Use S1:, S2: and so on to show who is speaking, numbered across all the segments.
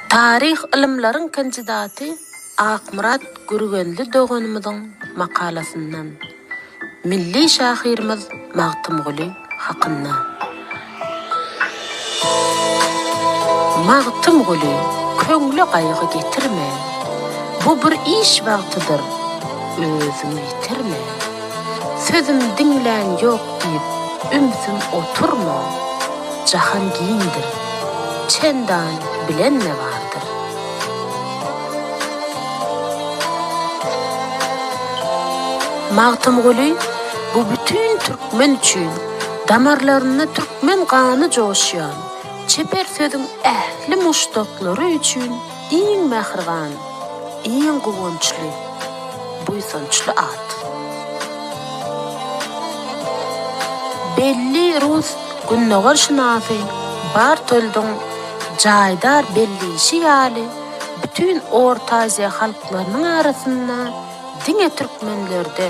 S1: Taryh ylymlaryň kandidaty Akmyrat Gürgenli doganymyzyň makalasyndan Milli şahyrymyz Magtymguly hakynda. Magtymguly, köňle gaýgy getirme, Bu bir iş wagtydyr, özüňi ýitirme. Sözüm diňlän ýok diýip, ümsüm oturma, Jahan giňdir, çendan bilen-de bardyr. Magtymguly bu bütin türkmen üçin damarlarynda türkmen gany joşýan, çeper sözüň ähli muşdaklary üçin iň mähriban, iň guwançly, buýsançly at. Belli rus gündogarşynasy Bartoldyň jaýdar belleýşi ýaly, bütin Orta Aziýa halklarynyň arasynda diňe türkmenlerde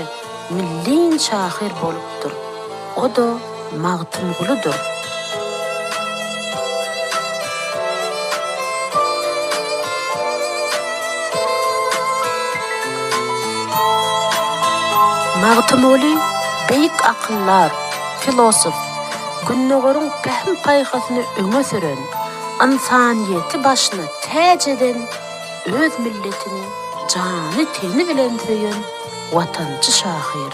S1: millin şahyr bolupdyr, o-da Magtymguludyr. Magtymguly beýik akyldar, filosof, Gündogaryň pähim-paýhasyny öňe süren, ynsanyýeti başyna täç eden, öz milletini jany-teni bilen söýen watançy şahyr.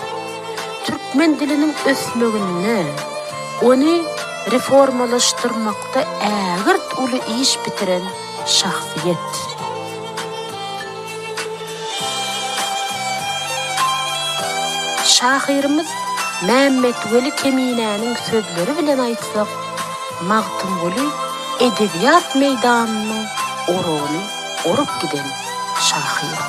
S1: Türkmen diliniň ösmeginde, ony reformalaşdyrmakda ägirt uly iş bitiren şahsyýet. Şahyrymyz Mämmetweli Keminäniň sözleri bilen aýtsak, Magtymguly edebiýat meýdanynyň oragyny orup giden şahyr.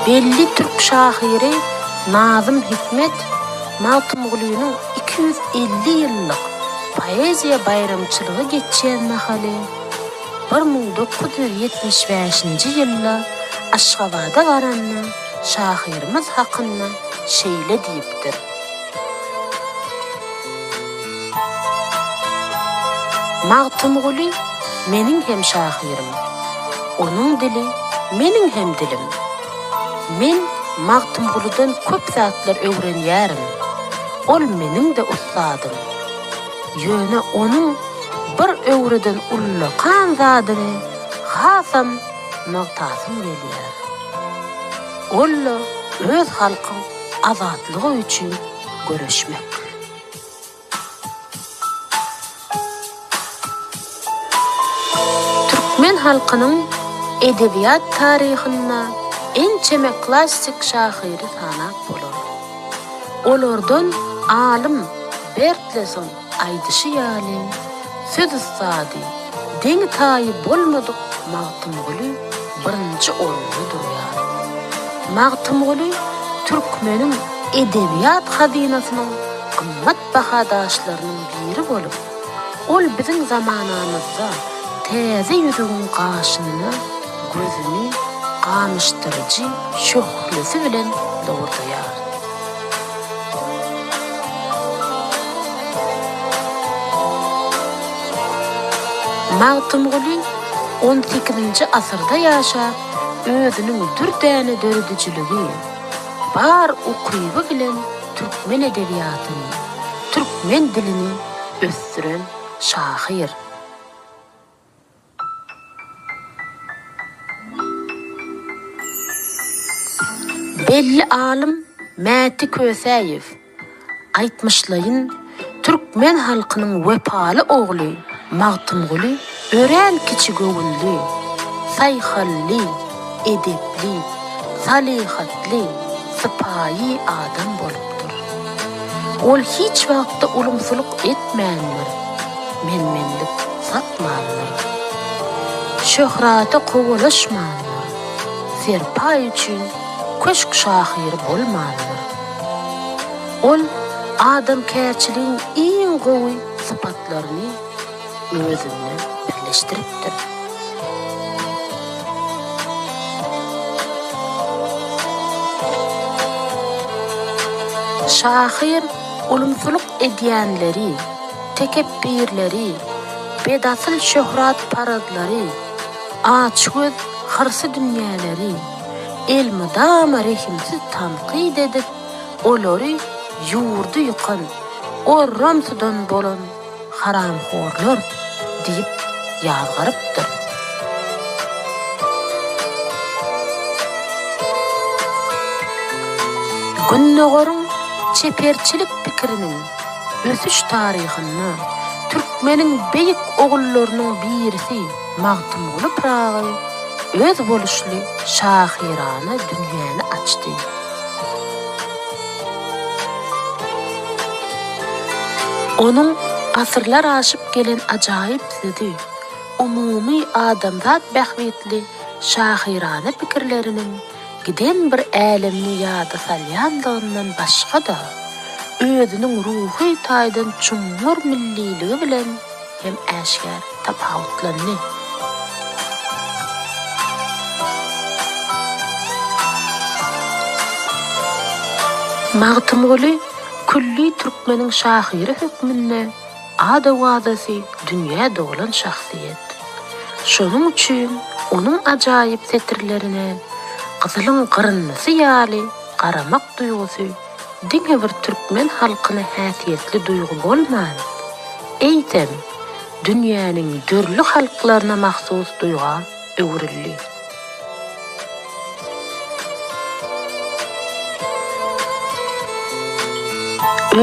S1: Belli türk şahyry Nazym Hikmet Magtymgulynyň 250 ýyllyk poeziýa baýramçylygy geçýän mahaly 1975-nji ýylda Aşgabada baranda şahyrymyz hakynda şeýle diýipdir. Magtymguly meniň hem şahyrym. Onuň dili meniň hem dilim. Men Magtymguludan köp zatlar öwrenýärin. Ol meniň-de ussadym. Ýöne onuň bir öwreden ullakan zadyny hasam nygtasym gelýär. Ol-da öz halkyň azatlygy üçin göreşmek. Türkmen halkynyň edebiýat taryhynda ençeme klassyk şahyry sanap bolar. Olardan alym Bertlesiň aýdyşy ýaly, söz ussady, deňi-taýy bolmadyk Magtymguly birinji orunda durýar. Magtymguly türkmeniň edebiýat hazynasynyň gymmat baha daşlarynyň biri bolup, ol biziň zamanamyzda täze ýüzügiň gaşynda gözüni gamyşdyryjy şöhlesi bilen lowurdaýar. Magtymguly on sekizinji asyrda ýaşap, özüniň dürdäne döredijiligi, bar ukyby bilen türkmen edebiýatyny, türkmen dilini ösdüren şahyr. Belli alym Mäti Kösäýew aýtmyşlaýyn, türkmen halkynyň wepaly ogly Magtymguly örän kiçigöwünli, saýhally, edepli, salyhatly, sypaýy adam bolupdyr. Ol hiç wagtda ulumsylyk etmändir, men-menlik satmandyr. Şöhrata kowalaşmandyr, serpaý üçin köşk şahyry bolmandyr. Ol adamkärçiligiň iň gowy sypatlaryny özünde birleşdiripdir. Şahyr ulumsylyk edýänleri, tekepbirleri, bedasyl şöhratparazlary, açgöz hyrsydünýäleri elmydama rehimsiz tankyt edip, olary ýurdy ýykan, orramsydan bolan haramhorlar diýip ýazgarypdyr. Gündogaryň çeperçilik pikiriniň ösüş taryhynda türkmeniň beýik ogullarynyň birisi Magtymguly Pyragy özboluşly şahyrana dünýäni açdy. Onuň asyrlar aşyp gelen ajaýyp sözi, umumy adamzat bähbitli şahyrana pikirleriniň giden bir älemini ýada salýandygyndan başga-da, özüniň ruhy taýdan çuňňur milliligi bilen hem äşgär tapawutlandy. Magtymguly külli türkmeniň şahyry hökmünde ad-owazasy dünýä dolan şahsyýet. Şonuň üçin onuň ajaýyp setirlerine gyzylyň gyryndysy ýaly garamak duýgusy diňe bir türkmen halkyna häsiýetli duýgy bolman, eýsem, dünýäniň dürli halklaryna mahsus duýga öwrüldi.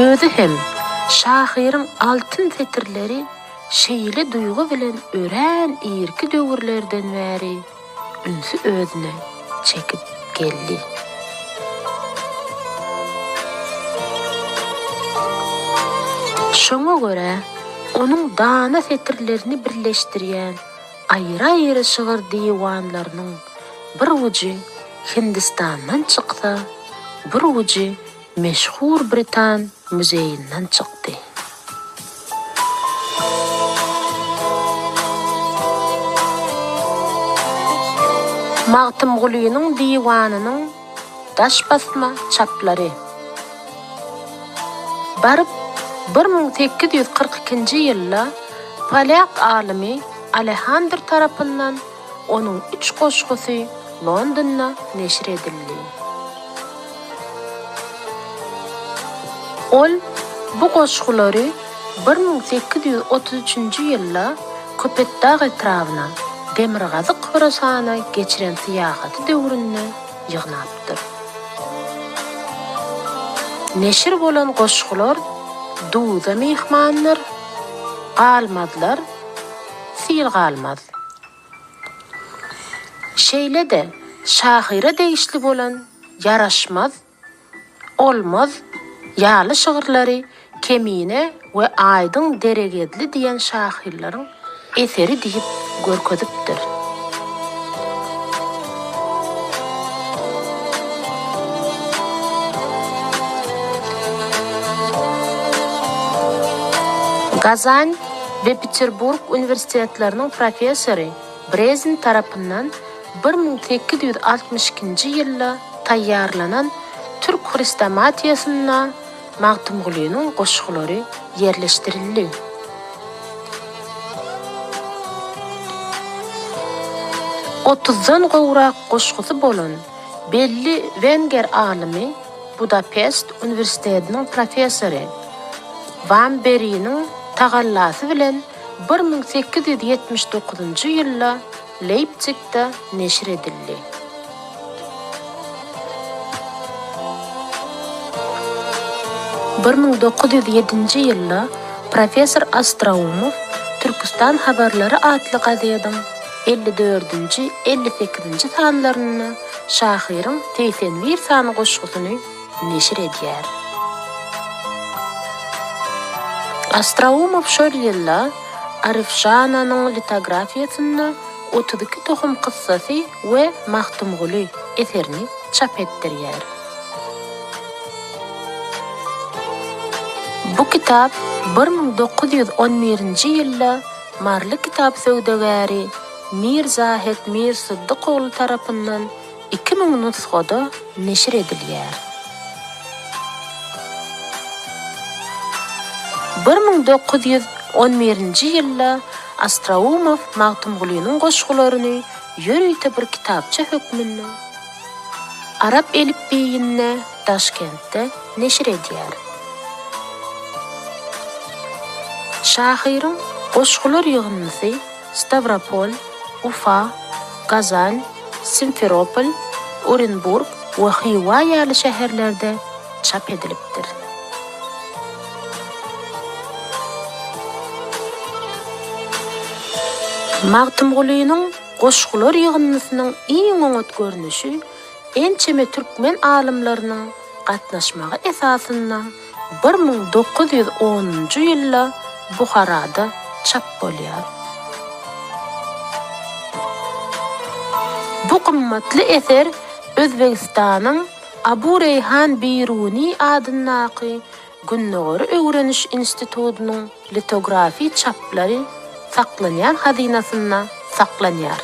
S1: Özi hem şahyryň altyn setirleri şeýle duýgy bilen örän irki döwürlerden bäri ünsi özüne çekip geldi. Şoňa görä, onuň dana setirlerini birleşdirýän aýry-aýry şygyr diwanlarynyň bir ujy Hindistandan çyksa, bir ujy meşhur britan muzeýinden çykdy. Magtymgulynyň diwanynyň daş basma çaplary. Baryp, 1842-nji ýylda polýak alymy Alehandr tarapyndan Onuň üç goşgusy Londonda neşir edildi. Ol bu goşgulary 1833-nji ýylda Köpetdag etrabyna, Demirgazyk Horasana geçiren syýahaty döwründe ýygnapdyr. Neşir bolan goşgular Duza myhmandyr, Galmazlar, Sil galmaz. Şeýle-de, şahyra degişli bolan Ýaraşmaz, Olmaz ýaly şygyrlary Kemine we Aýdyň Deregedli diýen şahyrlaryň eseri diýip görkezipdir. Kazan we Peterburg uniwersitetleriniň professory Brezin tarapyndan 1862-nji ýylda taýýarlanan Türk hrestomatiýasynda Magtymgulynyň goşgulary ýerleşdirildi. Otuzdan gowrak goşgusy bolan belli wenger alymy Budapest uniwersitetiniň professory Wamberiniň tagallasy bilen 1879-njy ýylda Leýpsigde neşir edildi. 1907-nji ýylda professor Ostroumow Türküstan habarlary atly gazediň 54 dördünji, 58-nji sanlarynda şahyryň 81 sany goşgusyny neşir edýär. Ostroumow şol ýylda Aryfžananyň litografiýasynda 32 tohum kyssasy we Magtymguly eserini çap etdirýär. Bu kitap 1911-nji ýylda maryly kitap söwdagäri Mir Zahet Mir Syddyk ogly tarapyndan 2000 nusgada neşir edilýär. 1911-nji ýylda Ostroumow Magtymgulynyň goşgularyny ýörite bir kitapça hökmünde arap elipbiýinde Daşkentde neşir edýär. Şahyryň goşgular ýygyndysy Stawropol, Ufa, Gazan, Simferopol, Orenburg we Hywa ýaly şäherlerde çap edilipdir. Magtymgulynyň goşgular ýygyndysynyň iň oňat görnüşi ençeme türkmen alymlarynyň gatnaşmagy esasynda 1910-njy ýylda Buharada çap bolýar. Bu gymmatly eser Özbegistanyň Abu Reýhan Biruny adyndaky Gündogary öwreniş institutynyň litografiý çaplary saklanýan hazynasynda saklanýar.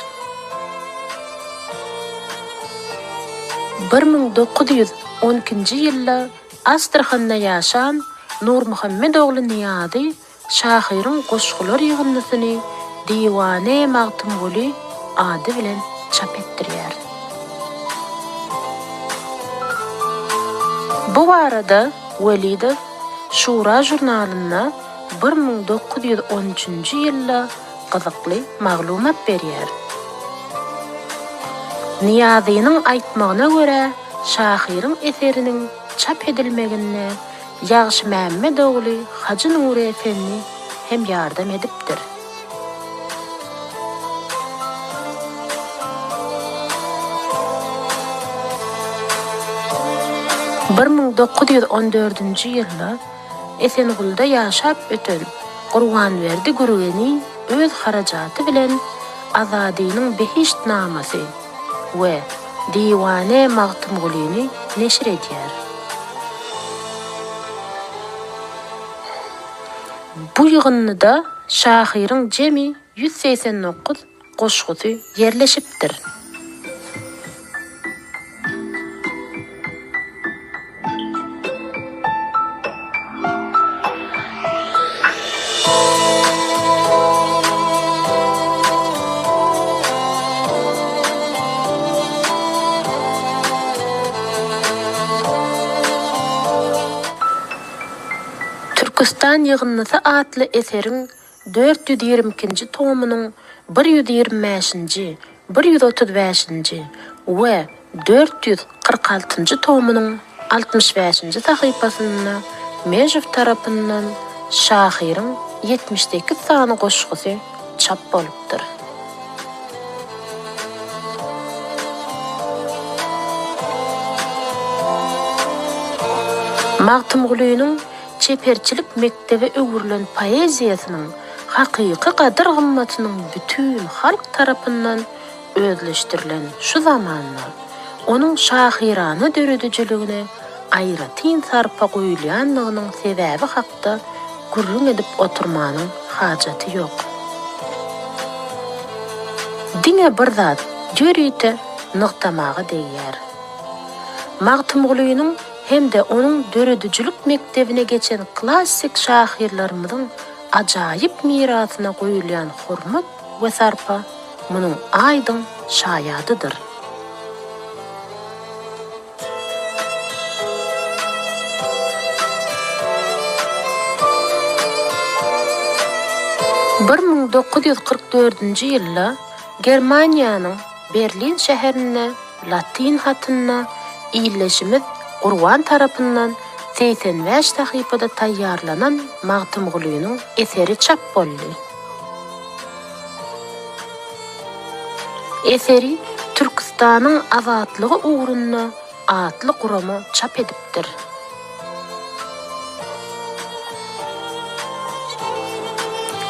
S1: 1912-nji ýylda Astrahanda ýaşan Nurmuhammet ogly Nyýazy şahyryň goşgular ýygyndysyny Diwane Magtymguly ady bilen çap etdirýär. Bu barada Welidow Şura žurnalynda 1913-nji ýylda gyzykly maglumat berýär. Nyýazynyň aýtmagyna görä, şahyryň eseriniň çap edilmeginde Ýagşymämmet ogly Hajy Nury Efendi hem ýardam edipdir. 1914-nji ýylda Esengulda ýaşap öten Gurbanberdi Gürgeni öz harajaty bilen Azadynyň behişt namasy we Diwane Magtymgulyny neşir edýär. Bu ýygyndyda şahyryň jemi 189 goşgusy ýerleşipdir. Türküstan ýygyndysy atly eseriň 422-nji tomunyň bir 125-nji, bir 135-nji we 446-njy tomunyň 65-nji sahypasynda Mežow tarapyndan şahyryň 78 sany goşgusy çap bolupdyr. Magtymgulynyň çeperçilik mekdebe öwrülen poeziýasynyň hakyky gadyr-gymmatynyň bütin halk tarapyndan özleşdirilen şu zamanda onuň şahyrana döredijiligine aýratyn sarpa goýulýanlygynyň sebäbi hakda gürrüň edip oturmanyň hajaty ýok. Diňe bir zat ýörite nygtamaga degýär. Magtymgulynyň hem-de onuň döredijilik mekdebine geçen klassyk şahyrlarymyzyň ajaýyp mirasyna goýulýan hormat we sarpa munuň aýdyň şaýadydyr. 1944-nji ýylda Germaniýanyň Berlin şäherinde latyn hatynda ildeşimiz Gurban tarapyndan 85 sahypada taýýarlanan Magtymgulynyň eseri çap boldy. Eseri Türküstanyň azatlygy ugrunda atly gurama çap edipdir.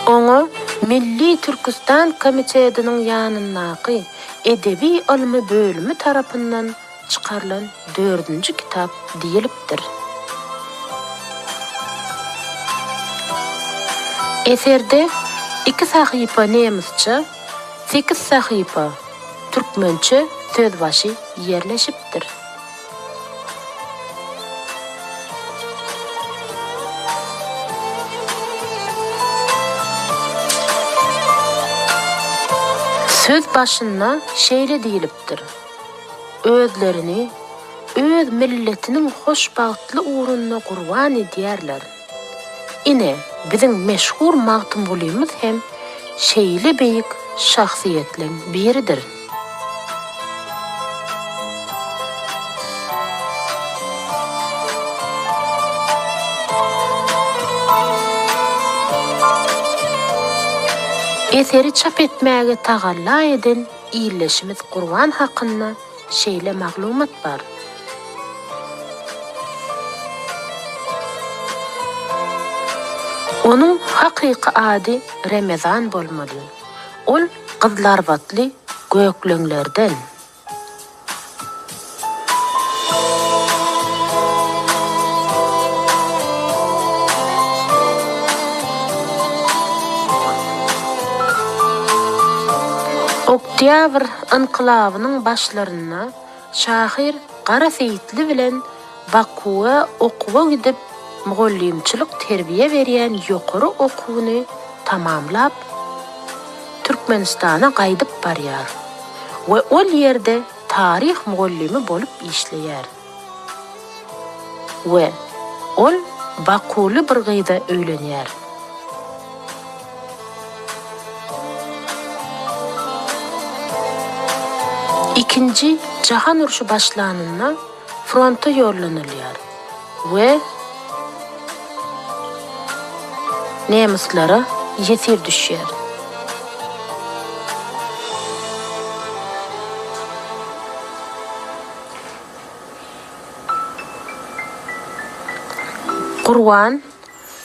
S1: Oňa Milli Türküstan komitetiniň ýanyndaky edebi-ylmy bölümi tarapyndan çykarylan dördünji kitap diýilipdir. Eserde iki sahypa nemisçe, sekiz sahypa türkmençe sözbaşy ýerleşipdir. Söz başynda şeýle diýlipdir, Özlerini öz milletiniň hoşbagtly ugrunda gurban edýärler. Ine, biziň meşhur Magtymgulymyz hem şeýle beýik şahsyýetleň biridir. Eseri çap etmäge tagalla eden ildeşimiz Gurban hakynda şeýle maglumat bar. Onuň hakyky ady Remezan bolmaly. Ol gyzlarbatly gökleňlerden. Oktýabr ynkylabynyň başlarynda şahyr Gara Seýitli bilen Bakuwa okuwa gidip, mugallymçylyk terbiýe berýän ýokary okuwyny tamamlap, Türkmenistana gaýdyp barýar we ol ýerde taryh mugallymy bolup işleýär we ol bakuly bir gyza öýlenýär. Ikinji jahan urşy başlanynda fronta ýollanylýar we nemislara ýesir düşýär. Gurban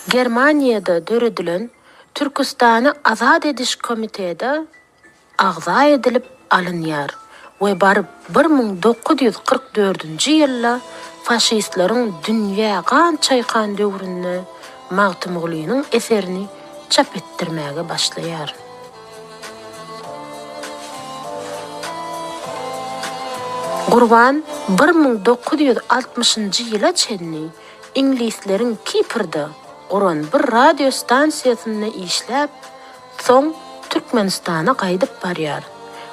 S1: Germaniýada döredilen Türküstany azat ediş komitede agza edilip alynýar we baryp 1944-nji ýylda faşistleriň dünýä gan çaýkan döwründe Magtymgulynyň eserini çap etdirmäge başlaýar. Gurban 1960-njy ýyla çenli iňlisleriň Kiprde guran bir radio stansiýasynda işläp, soň Türkmenistana gaýdyp barýar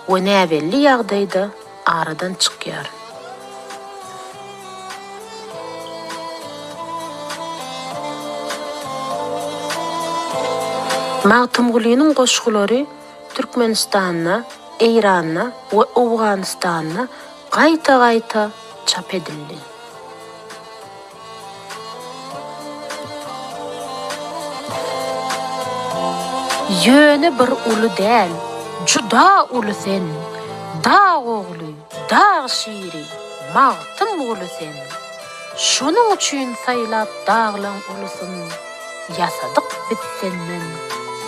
S1: we näbelli ýagdaýda aradan çykýar. Magtymgulynyň goşgulary Türkmenistanda, Eýranda we Owganystanda gaýta-gaýta çap edildi. Ýöne bir uly däl, juda uly sen, Dag ogly, dag şiri, Magtymguly sen. Şonuň üçin saýlap daglaň ulusyn, Ýasadyk biz senden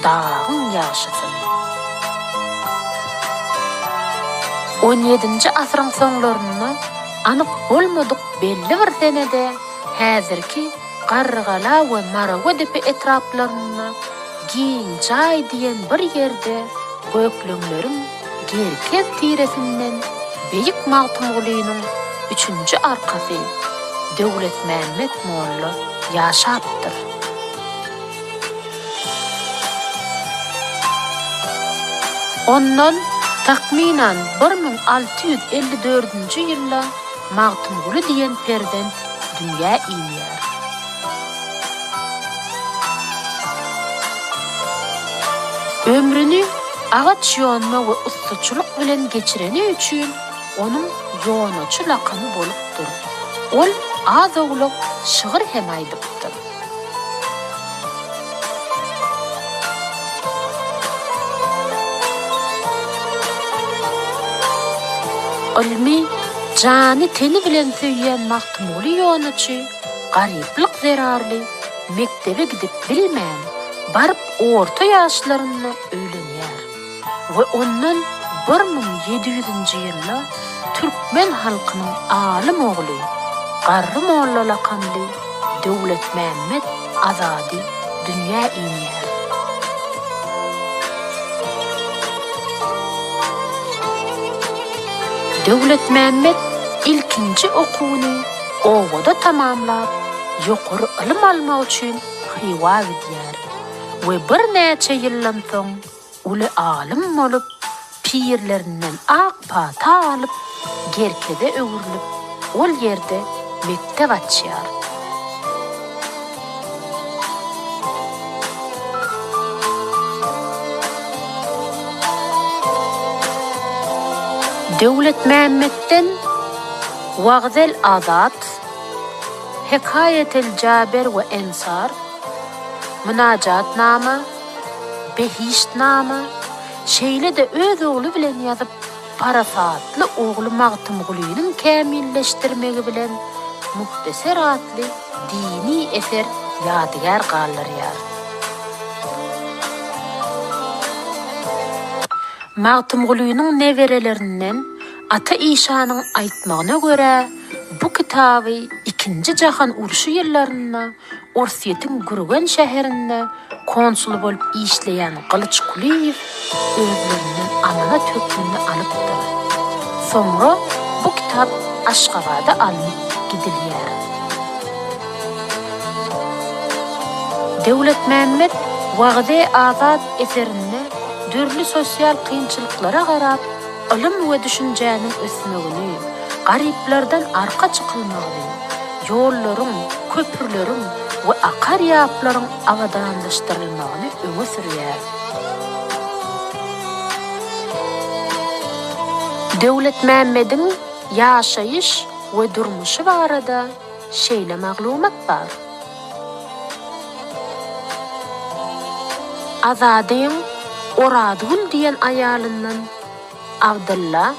S1: dagyň ýagşysyn. On ýedinji asyryň soňlarynda anyk bolmadyk belli bir senede häzirki Garrygala we Marawadepe etraplarynda Giň jaý diýen bir ýerde gökleňleriň Gerkez tiresinden beýik Magtymgulynyň üçünji arkasy Döwletmämmet molla ýaşapdyr. Ondan takmynan 1654-nji ýylda Magtymguly diýen perzent dünýä inýär. Ömrüni agaç ýonma we ussaçylyk bilen geçireni üçin onuň Ýonaçy lakamy bolupdyr. Ol az-owlak şygyr hem aýdypdyr. Ylmy jany-teni bilen söýýän Magtymguly ýonaçy garyplyk zerarly mekdebe gidip bilmän, baryp orta ýaşlarynda öýlenýär we ondan 1700-nji ýylda türkmen halkynyň alym ogly, Garry molla lakamly Döwletmämmet Azady dünýä inýär. Döwletmämmet ilkinji okuwyny obada tamamlap, ýokary ylym almak üçin Hywa gidýär we birnäçe ýyldan soň uly alym bolup, Pirlerinden ak pata alyp, Gerkeze öwrülip, ol ýerde mekdep açýar. Döwletmämmetden Wagzel-Azat, Hekaýetel-Jaber we Ensar, Mynajatnama, Behiştnama, şeýle-de öz ogly bilen ýazyp, parasatly ogly Magtymgulynyň kämilleşdirmegi bilen Muhteser atly dini eser ýadygär galdyrýar. Magtymgulynyň neberelerinden Ata işanyň aýtmagyna görä, bu kitaby Ikinji jahan urşy ýyllarynda Orsýetiň Gürgen şäherinde konsul bolup işleýän Gylyç Kulyýew özlerinden amanat hökmünde alypdyr. Soňra bu kitap Aşgabada alnyp gidilýär. Döwletmämmet Wagyz-e-Azat eserinde dürli sosial kynçylyklara garap, ylym we düşünjäniň ösmegini, garyplardan arka çykylmagyny, ýollaryň, köprüleriň we akar ýaplaryň abadanlaşdyrylmagyny öňe sürýär. Döwletmämmediň ýaşaýyş we durmuşy barada şeýle maglumat bar. Azadyň Orazgül diýen aýalyndan Abdylla,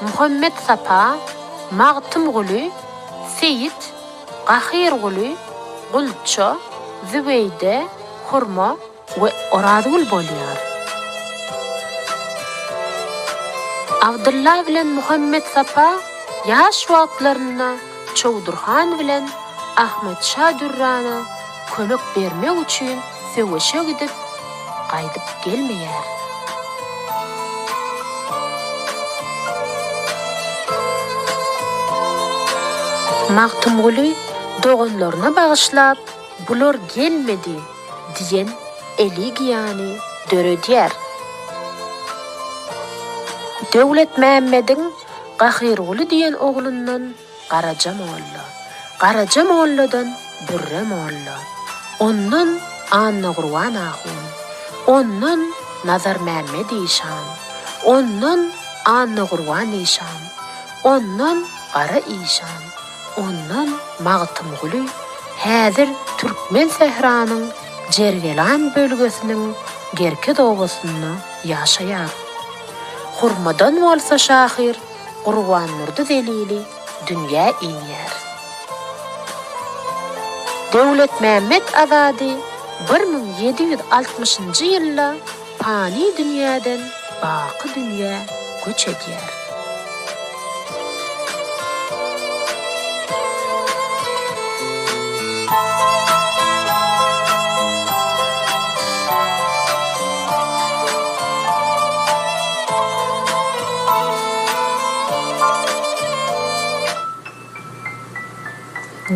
S1: Muhammetsapa, Magtymguly, Seýit, Gahyrguly, Gulça, Zübeýde, Hurma we Orazgül bolýar. Abdylla bilen Muhammetsapa ýaş wagtlarynda Çowdur han bilen Ahmet şa Dürrana kömek bermek üçin söweşe gidip, gaýdyp gelmeýär. Magtymguly doganlaryna bagyşlap, Bular gelmedi diýen elegiýany döredýär. Döwletmämmediň Gahyrguly diýen oglundan Garaja molla, Garaja molladan Bürre molla, ondan Annagurban ahun, ondan Nazarmämmet işan, ondan Annagurban işan, ondan Gara işan, ondan Magtymguly häzir türkmen sähranyň Jergelan bölgesiniň Gerkez obasynda ýaşaýar. Hurmadan bolsa şahyr Gurbandurdy Zelili dünýä inýär. Döwletmämmet Azady 1760-njy ýylda pany dünýäden baky dünýä göç edýär.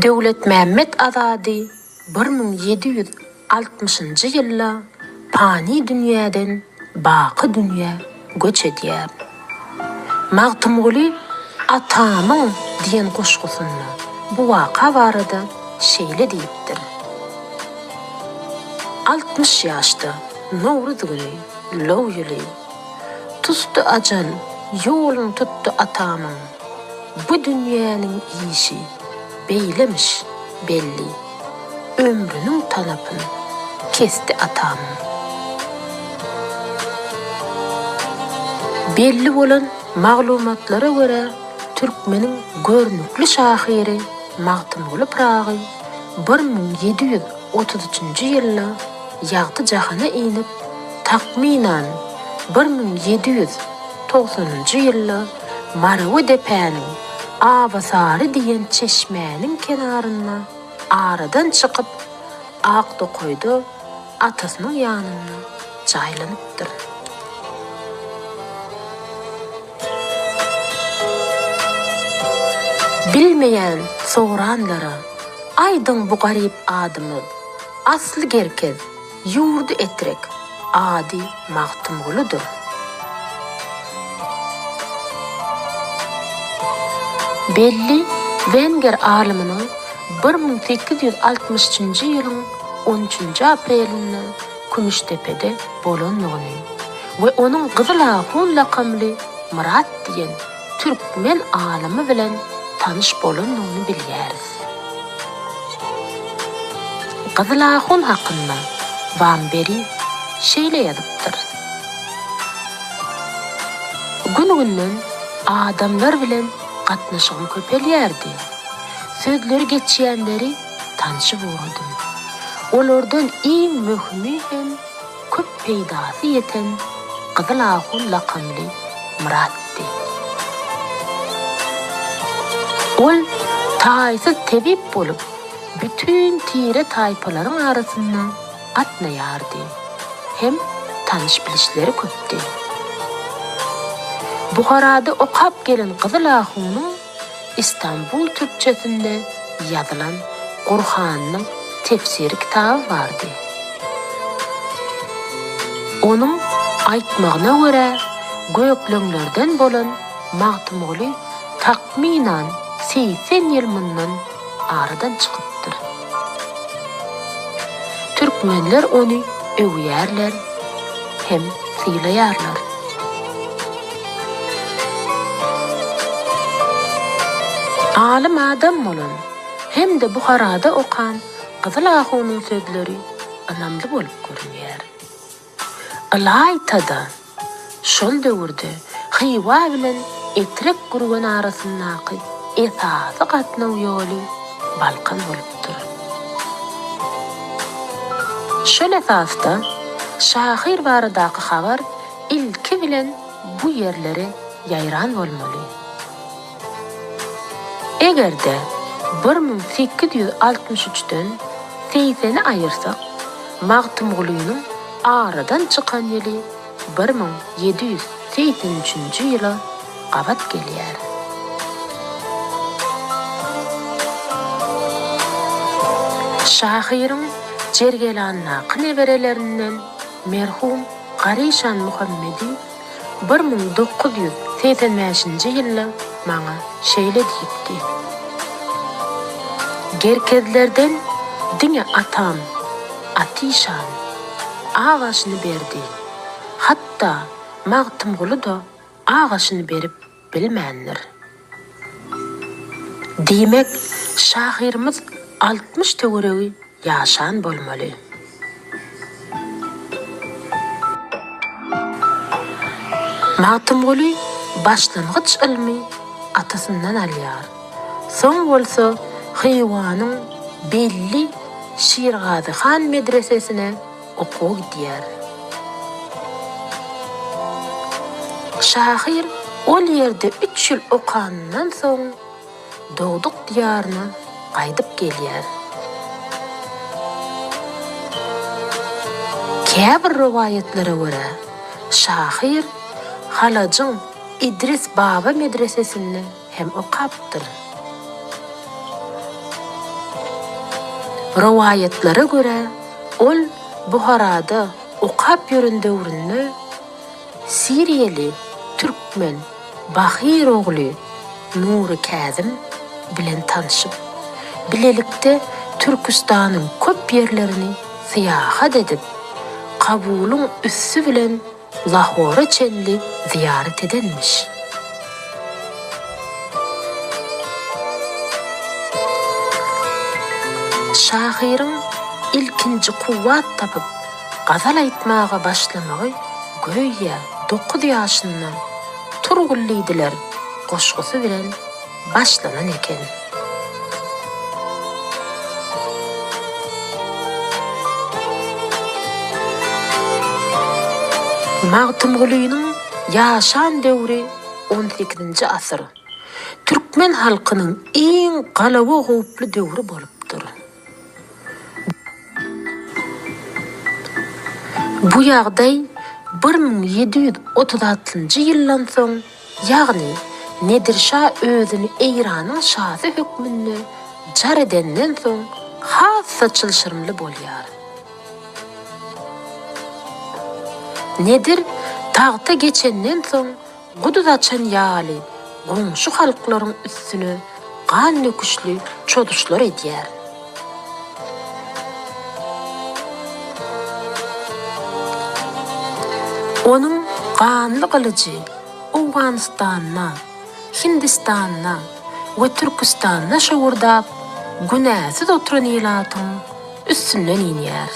S1: Döwletmämmet Azady 1760-njy ýylda pany dünýäden baky dünýä göç edýär. Magtymguly Atamyň diýen goşgusynda bu waka barada şeýle diýipdir, 60 ýaşda Nowruz güni Low ýyly. Tusdy ajal, ýolun tutdy atamyň. Bu dünýäniň işi beýlemiş belli. Ömrüniň tanapyn kesdi atamyň. Belli bolan maglumatlara görä, türkmeniň görnükli şahyry Magtymguly Pyragy 1733-nji ýylda ýagty jahana inip, takmynan, 1790-njy ýylda Marawy depäniň Abasary diýen çeşmäniň kenarynda aradan çykyp, Aktokaýda atasynyň ýanynda jaýlanypdyr. Bilmeýän soranlara aýdyň bu garyp adymyz, Asly Gerkez, ýurdy Etrek, ady Magtymguludyr. Belli wenger alymynyň 1863-nji ýylyň on üçünji aprelinde Kümüşdepede bolandygyny we onuň Gyzyl ahun lakamly Myrat diýen türkmen alymy bilen tanyş bolandygyny bilýäris. Gyzyl ahun hakynda Wamberi şeýle ýazypdyr, Gün-günden adamlar bilen gatnaşygym köpelýärdi. Sözleri geçýänleri tanşyp ugradym. Olardan iň möhümi hem köp peýdasy ýeten Gyzyl ahun lakamly Myratdy. Ol taýsyz tebip bolup, bütin tire-taýpalaryň arasynda gatnaýardy hem tanyş-bilişleri köpdi. Buharada okap gelen Gyzyl ahunyň Istanbul türkçesinde ýazylan Gurhanyň tefsiri kitaby bardy. Onuň aýtmagyna görä, gökleňlerden bolan Magtymguly takmynan 80 ýyl mundan aradan çykypdyr. Türkmenler ony öwýärler hem sylaýarlar. Alym adam bolan hem-de Buharada okan Gyzyl ahunyň sözleri ynamly bolup görünýär. Ylaýta-da, şol döwürde Hywa bilen Etrek-Gürgen arasyndaky esasy gatnaw ýoly Balkan bolupdyr. Şol esasda şahyr baradaky habar ilki bilen bu ýerlere ýaýran bolmaly. Eger-de 1863-den segseni aýyrsak, Magtymgulynyň aradan çykan ýyly 1783-nji ýyla gabat gelýär. Şahyryň Jergelandaky neberelerinden merhum Garyşan Muhammedi 1985-nji ýylda maňa şeýle diýipdi, Gerkezlerden diňe atam Atyşan agaşyny berdi, hatda Magtymguly-da agaşyny berip bilmändir. Diýmek, şahyrymyz 60 töweregi ýaşan bolmaly. Magtymguly başlangyç ylmy atasyndan alýar. Soň bolsa Hywanyň belli Şirgazy han medresesine okuwa gidýär. Şahyr ol ýerde üç ýyl okanyndan soň, dogduk diýaryna gaýdyp gelýär. Käbir rowaýatlara görä, şahyr Halajyň Idris baba medresesinde hem okapdyr. Rowaýatlara görä, ol Buharada okap ýören döwründe Siriýaly türkmen Bahyr ogly Nury Käzim bilen tanşyp, bilelikde Türküstanyň köp ýerlerini syýahat edip, Kabulyň üsti bilen Lahora çenli zyýarat edenmiş. Şahyryň ilkinji kuwwat tapyp, gazal aýtmaga başlamagy göýä dokuz ýaşynda Turgul diýdiler goşgusy bilen başlanan eken. Magtymgulynyň ýaşan döwri on sekizinji asyr, türkmen halkynyň iň galawa howply döwri bolupdyr. Bu ýagdaý 1736-njy ýyldan soň, ýagny Nedir şa özüni Eýranyň şasy hökmünde jar edenden soň has-da çylşyrymly bolýar. Nedir tagta geçenden soň guduz açan ýaly. goňşy halklaryň üstüne gan döküşli çozuşlar edýär. Onuň ganly gylyjy Owganystanda, Hindistanda we Türküstanda şowurdap, günäsiz oturan ilatyň üstünden inýär.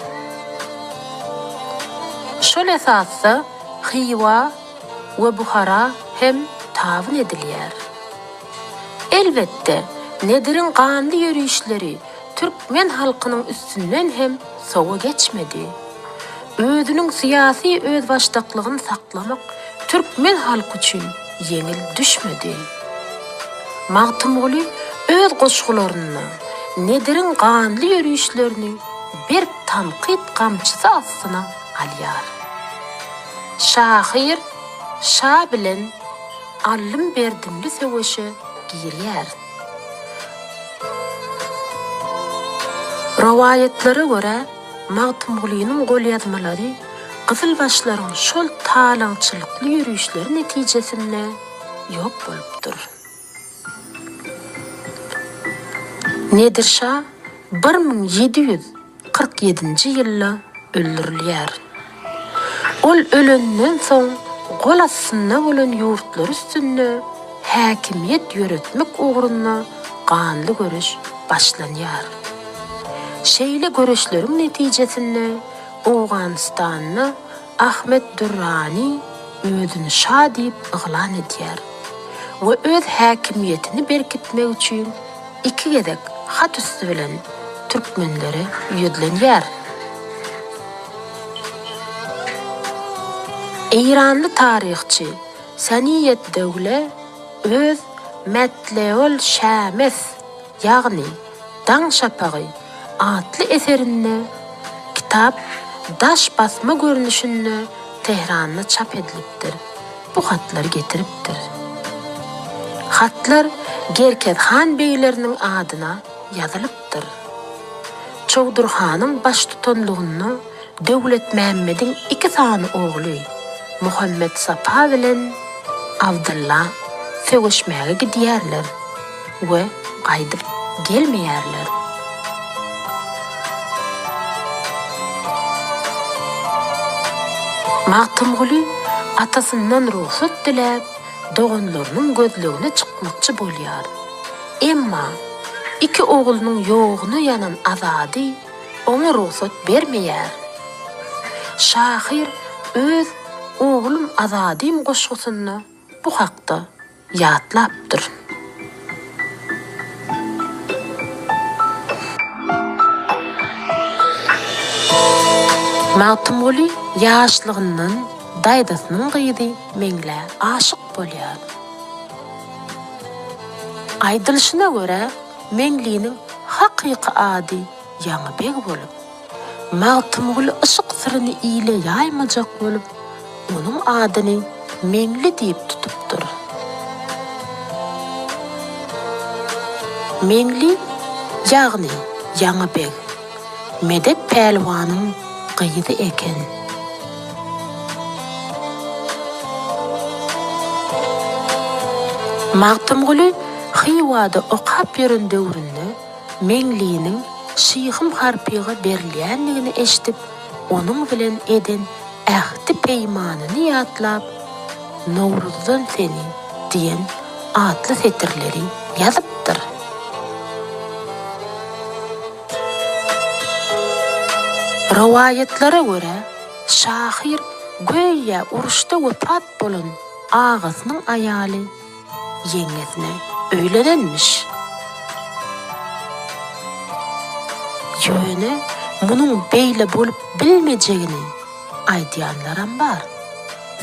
S1: Şol esasda Hywa we Buhara hem tabyn edilýär. Elbetde, Nediriň ganly ýörişleri türkmen halkynyň üstünden hem sowa geçmedi. Özüniň syýasy özbaşdaklygyny saklamak türkmen halky üçin ýeňil düşmedi. Magtymguly öz goşgularynda Nediriň ganly ýörişlerini berk tankyt gamçysy astyna alýar. Şahyr şa bilen aldym-berdimli söweşe girýär. Rowaýatlara görä, Magtymgulynyň golýazmalary gyzylbaşlaryň şol talaňçylykly ýörişleri netijesinde ýok bolupdyr. Nedir şa 1747-nji ýylda öldürilýär. Ol ölenden soň gol astynda bolan ýurtlary üstünde häkimiýet ýöretmek ugrunda ganly göreş başlanýar. Şeýle göreşleriň netijesinde Owganystanda Ahmet Dürrani özüni şa diýip yglan edýär we öz häkimiýetini berkitmek üçin iki gezek hat üsti bilen türkmenlere ýüzlenýär. Eýranly taryhçy Saniýeddöwle öz Mätleol Şämes, ýagny Daň şapagy atly eserinde kitap daş basma görnüşinde Tähranda çap edilipdir, bu hatlary getiripdir. Hatlar Gerkez han begleriniň adyna ýazylypdyr. Çowdur hanyň baştutanlygynda Döwletmämmediň iki sany ogly Muhammetsapa bilen Abdylla söweşmäge gidýärler we gaýdyp gelmeýärler. Magtymguly atasyndan rugsat diläp, doganlarynyň gözlegine çykmakçy bolýar. Emma iki oglunyň ýoguna ýanan Azady oňa rugsat bermeýär. Şahyr öz Oglum Azadym goşgusynda bu hakda ýatlapdyr. Magtymguly ýaşlygyndan daýzasynyň gyzy Meňlä aşyk bolýar. Aýdylyşyna görä, Meňliniň hakyky ady Ýaňybeg bolup, Magtymguly yşk syryny ile ýaýmajak bolup, onuň adyny Meňli diýip tutupdyr. Meňli, ýagny Ýaňybeg, Medet pälwanyň gyzy eken. Magtymguly Hywada okap ýören döwründe Meňliniň Şyhym Harpyga berilýändigini eşidip, onuň bilen eden ähdi-peýmanyny ýatlap, Nowruzdan seni diýen atly setirleri ýazypdyr. Rowaýatlara görä, şahyr göýä uruşda wepat bolan agasynyň aýaly ýeňňesine öýlenenmiş. Ýöne munuň beýle bolup bilmejegini aýdýanlaram bar.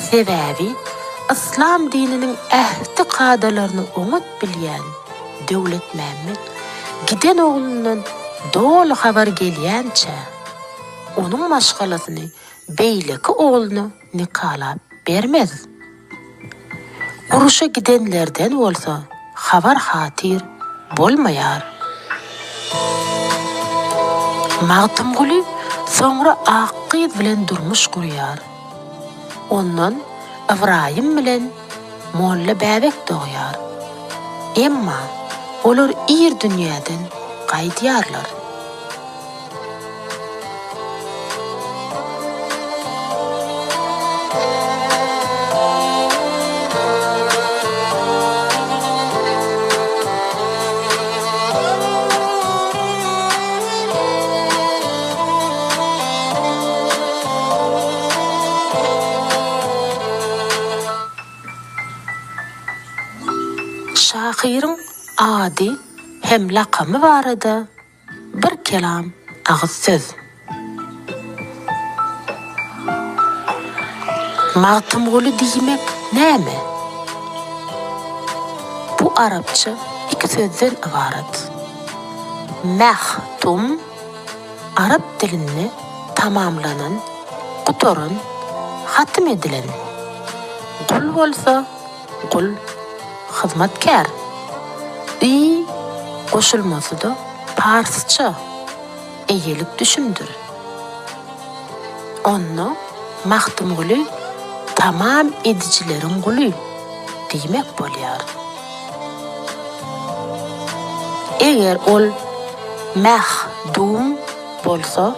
S1: Sebäbi yslam dininiň ähti kadalaryny oňat bilýän Döwletmämmet giden oglundan doly habar gelýänçä, onuň maşgalasyny beýleki ogluna nikalap bermez. Uruşa gidenlerden bolsa habar-hatyr bolmaýar. Magtymguly soňra Akgyz bilen durmuş gurýar. Ondan Ybraýym bilen Molla Bäbek dogýar. Emma olar ir dünýäden gaýdýarlar. Şahyryň ady hem lakamy barada bir kelam agyz söz. Magtymguly diýmek näme? Bu arapça iki sözden ybarat. Meh-tum arap dilinde tamamlanan, gutaran, hatym edilen. Gul bolsa Gul, hyzmatkär. Y goşulmasy-da parsça eýelik düşümdir. Onda Magtymguly tamam edijileriň guly diýmek bolýar. Eger ol Mehdum bolsa,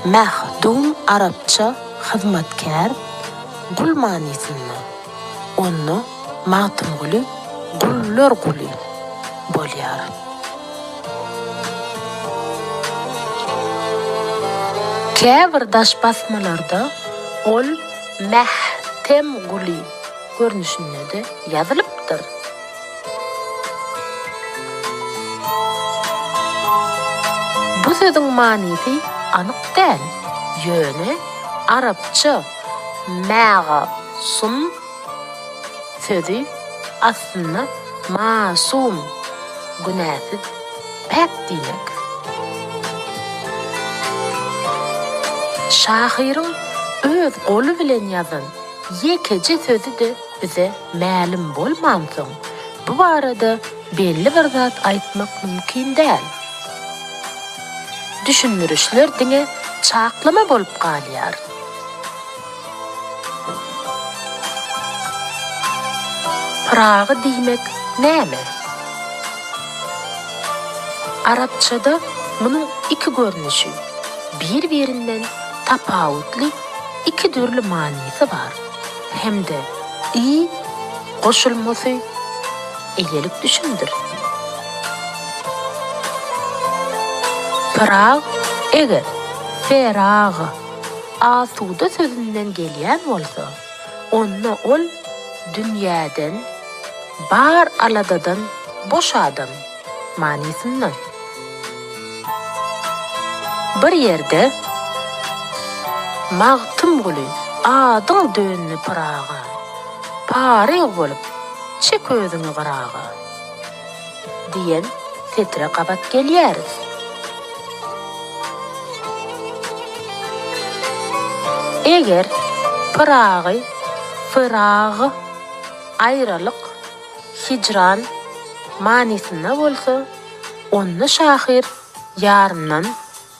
S1: Mehdum arapça hyzmatkär, Gul manysynda. Onda Magtymguly gullar guly bolýar. Käbir daş basmalarda ol Mähtemguly görnüşinde-de ýazylypdyr. Bu sözüň manysy anyk däl, ýöne arapça Mägasum sözi aslynda masum, günäsiz, päk diýmek. Şahyryň öz goly bilen ýazan ýekeje sözi-de bize mälim bolmansoň, bu barada belli bir zat aýtmak mümkin däl. Düşündirişler diňe çaklama bolup galýar. Pyragy diýmek näme? Arapçada munuň iki görnüşi, bir-birinden tapawutly iki dürli manysy bar hem-de y goşulmasy eýelik düşümdir. Pyrag eger ferag asuda sözünden gelýän bolsa, onda ol dünýäden, bar aladadan boş adam manysynda. Bir ýerde Magtymguly adyň döndi Pyraga, Paryg bolup, çek özüňi gyraga. Diýen setire gabat gelýäris. Eger Pyragy, Fyrag, aýralyk, hijran manysynda bolsa, onda şahyr ýaryndan,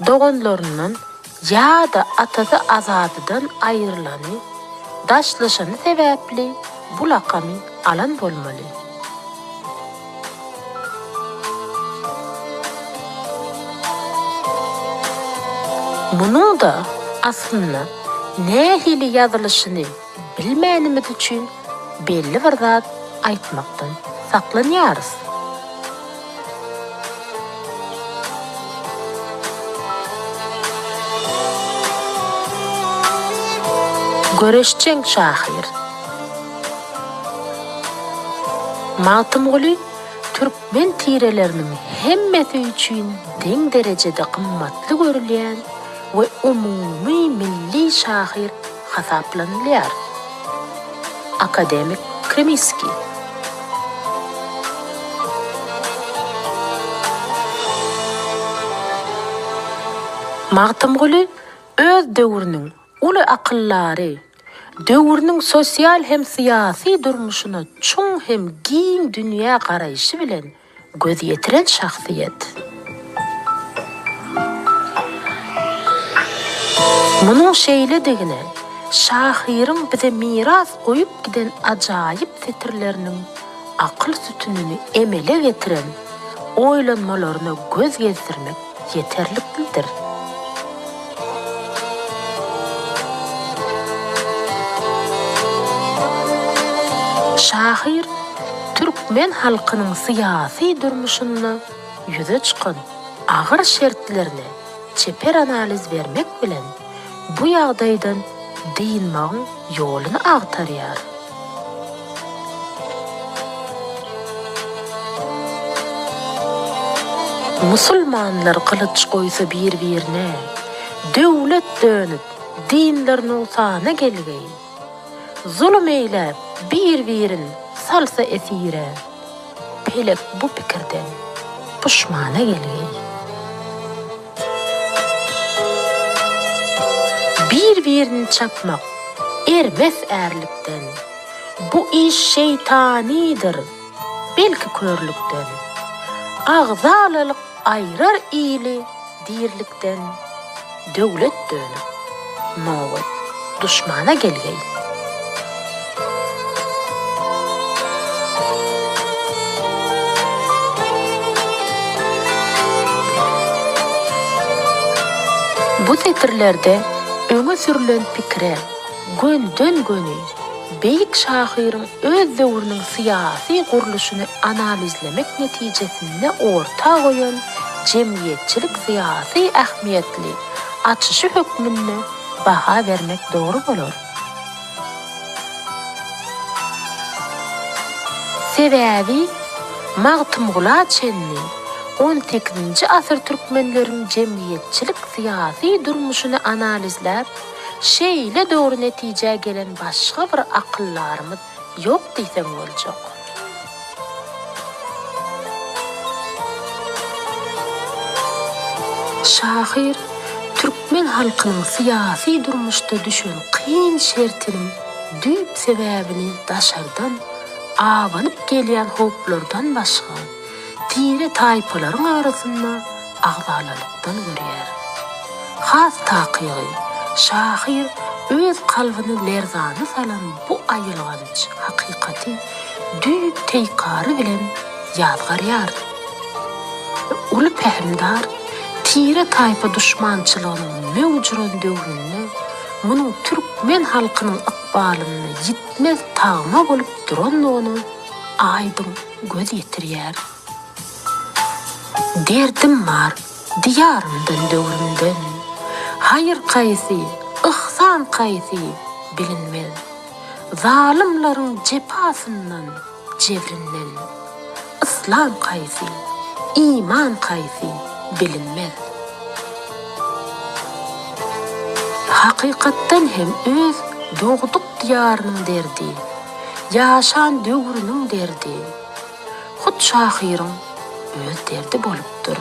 S1: doganlaryndan ýa-da atasy Azadydan aýrylany, daşlaşany sebäpli bu lakamy alan bolmaly. Munuň-da aslynda nähili ýazylyşyny bilmänimiz üçin belli bir zat aýtmakdan saklanýarys. Göreşjeň şahyr. Magtymguly türkmen tireleriniň hemmesi üçin deň derejede gymmatly görülýän we umumy milli şahyr hasaplanylýar. Akademik Kremiskiý. Magtymguly öz döwrüniň uly akyldary, döwrüniň sosial hem syýasy durmuşyna çuň hem giň dünýä garaýşy bilen göz ýetiren şahsyýet. Munuň şeýledigine şahyryň bize miras goýup giden ajaýyp setirleriniň. akyl sütünini emele getiren oýlanmalaryna göz gezdirmek ýeterliklidir. Şahyr türkmen halkynyň syýasy durmuşynda ýüze çykan agyr şertlerine çeper analiz bermek bilen, bu ýagdaýdan dynmagyň ýoluny agtarýar. Musulmanlar gylyç goýsa bir-birine, Döwlet dönüp, dinler nugsana gelgeý. Zulum eýläp, bir-birin salsa esire, Pelek bu pikirden puşmana gelgeý. Bir-birini çapmak ermes ärlikden, Bu iş şeýtanydyr, belki körlükden. Agzalalyk aýrar ili dirlikden, Döwlet dönüp, nobat duşmana gelgeý. Bu setirlerde öňe sürlen pikire gönden-göni beýik şahyryň öz döwrüniň syýasy gurluşyny analizlemek netijesinde orta goýan jemgyýetçilik-syýasy ähmiýetli açyşy hökmünde baha bermek dogry bolar. Sebäbi Magtymgula çenli on sekizinji asyr türkmenleriň jemgyýetçilik-syýasy durmuşyny analizläp, şeýle dogry netijä gelen başga bir akyldarymyz ýok diýseň boljak. Şahyr türkmen halkynyň syýasy durmuşda düşen kyn şertiniň düýp sebäbini daşardan abanyp gelýän howplardan başga, tire-taýpalaryň arasynda agzalalykdan görýär. Has takygy, şahyr öz kalbyny lerzana salan bu aýylganç hakykaty düýp-teýkary bilen ýazgarýar. Uly pähimdar tire-taýpa duşmançylygynyň möwjüren döwründe munuň türkmen halkynyň ykbalynda ýitmez tagma bolup durandygyna aýdyň göz ýetirýär. Derdim bar Diýarymdan döwrümden, Haýyr kaýsy, yhsan kaýsy bilinmez. Zalymlaryň jepasyndan, jebrinden, Yslam kaýsy, iman kaýsy bilinmez. Hakykatdan hem öz dogduk diýarynyň derdi, ýaşan döwrüniň derdi, hut şahyryň öz derdi bolupdyr.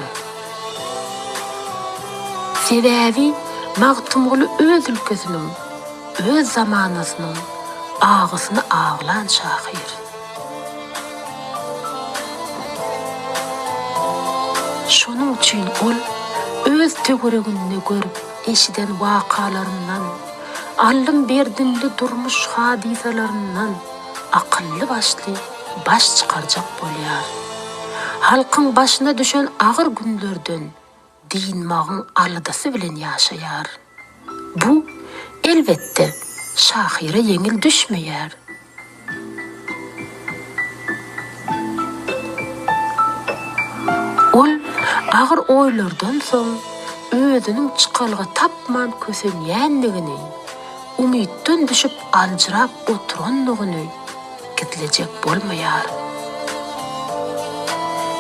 S1: Sebäbi Magtymguly öz ülkesiniň, öz zamanasynyň agysyny aglan şahyr. Şonuň üçin ol öz töwereginde görüp eşiden wakalaryndan, aldym-berdimli durmuş hadysalaryndan akylly-başly baş çykarjak bolýar. Halkyň başyna düşen agyr günlerden dynmagyň aladasy bilen ýaşaýar. Bu, elbetde, şahyra ýeňil düşmeýär. Ol agyr oýlardan soň özüniň çykalga tapman kösenýändigini, umytdan düşüp aljyrap oturandygyny gizlejek bolmaýar.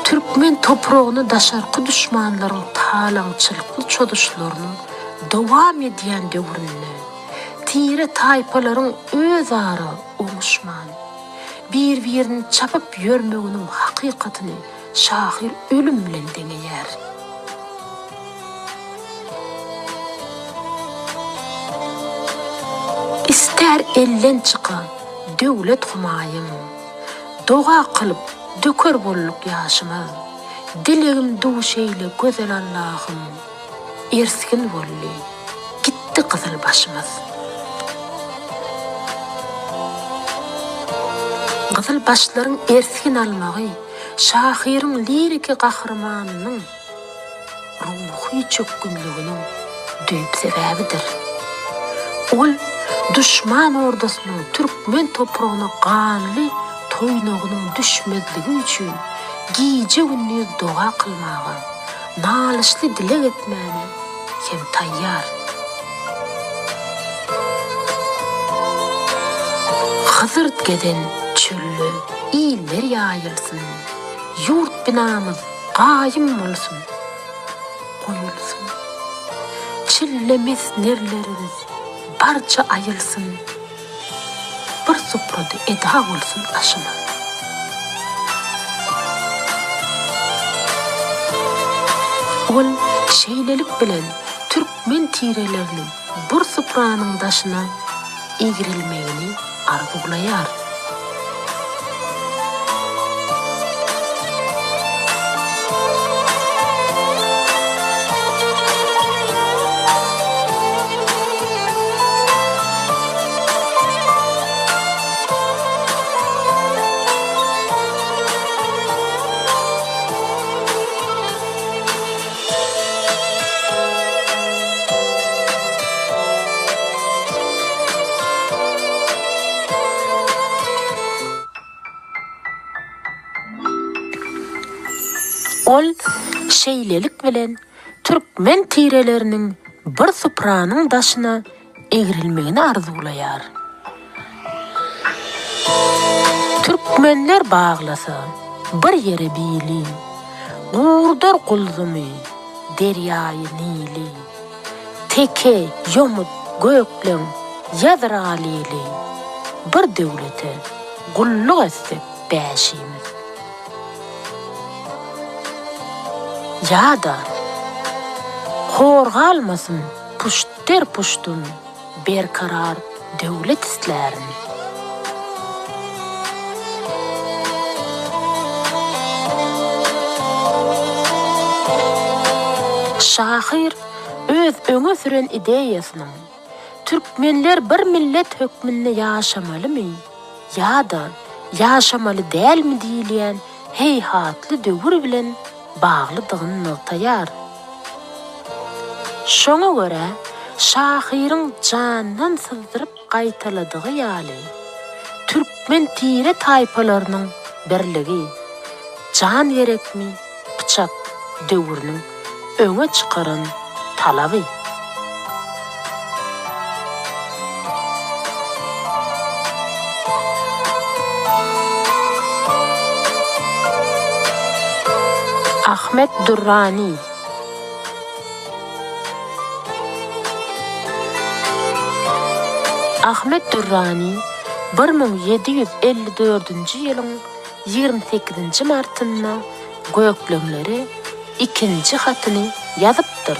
S1: Türkmen topragyna daşarky duşmanlaryň talaňçylykly çozuşlarynyň dowam edýän döwründe tire-taýpalaryň özara oňuşman, bir-birini çapyp ýörmeginiň hakykatyny şahyr ölüm bilen deňeýär. Istär elden çyka döwlet humaýym, Doga kylyp, döker bolduk ýaşymyz. Dilegim duş eýle gözel Allahym, Ersgin boldy, gitdi gyzyl başymyz. Gyzylbaşlaryň ersgin almagy şahyryň liriki gahrymanynyň ruhy çökgünliginiň düýp sebäbidir. Ol duşman ordasynyň türkmen topragyna ganly toýnagynyň düşmezligi üçin gije-gündiz doga kylmaga, nalyşly dileg etmäne hem taýýar. Hyzyr gezen çölde iller ýaýylsyn, Ýurt binamyz gaýym bolsun, goýulsyn. Çille mes nerlerimiz barça aýylsyn, Bir suprada eda bolsun aşymyz. Ol şeýlelik bilen türkmen tireleriniň bir supranyň daşyna egrilmegini arzuwlaýar. Ol şeýlelik bilen türkmen tireleriniň bir supranyň daşyna egrilmegini arzuwlaýar. Türkmenler baglasa bir ýere bili, Gurdar gulzumy, derýaýy Nili. Teke, ýomut, gökleň, ýazyr alyly, Bir döwlete gulluk etsek bäşimiz. Ýa-da, Hor galmasyn puşt-der-puştun, Berkarar döwlet islärin. Şahyr öz öňe süren ideýasynyň Türkmenler bir millet hökmünde ýaşamalymy ýa-da ýaşamaly dälmi diýilýän heýhatly döwür bilen baglydygyny nygtaýar. Şoňa görä, şahyryň jandan syzdyryp gaýtaladygy ýaly, türkmen tire-taýpalarynyň birligi, jan gerekmi, pyçak döwrüniň öňe çykaran talaby. Ahmet Dürrani. Ahmet Dürrani 1754-nji ýylyň 28-nji martynda gökleňlere ikinji hatyny ýazypdyr.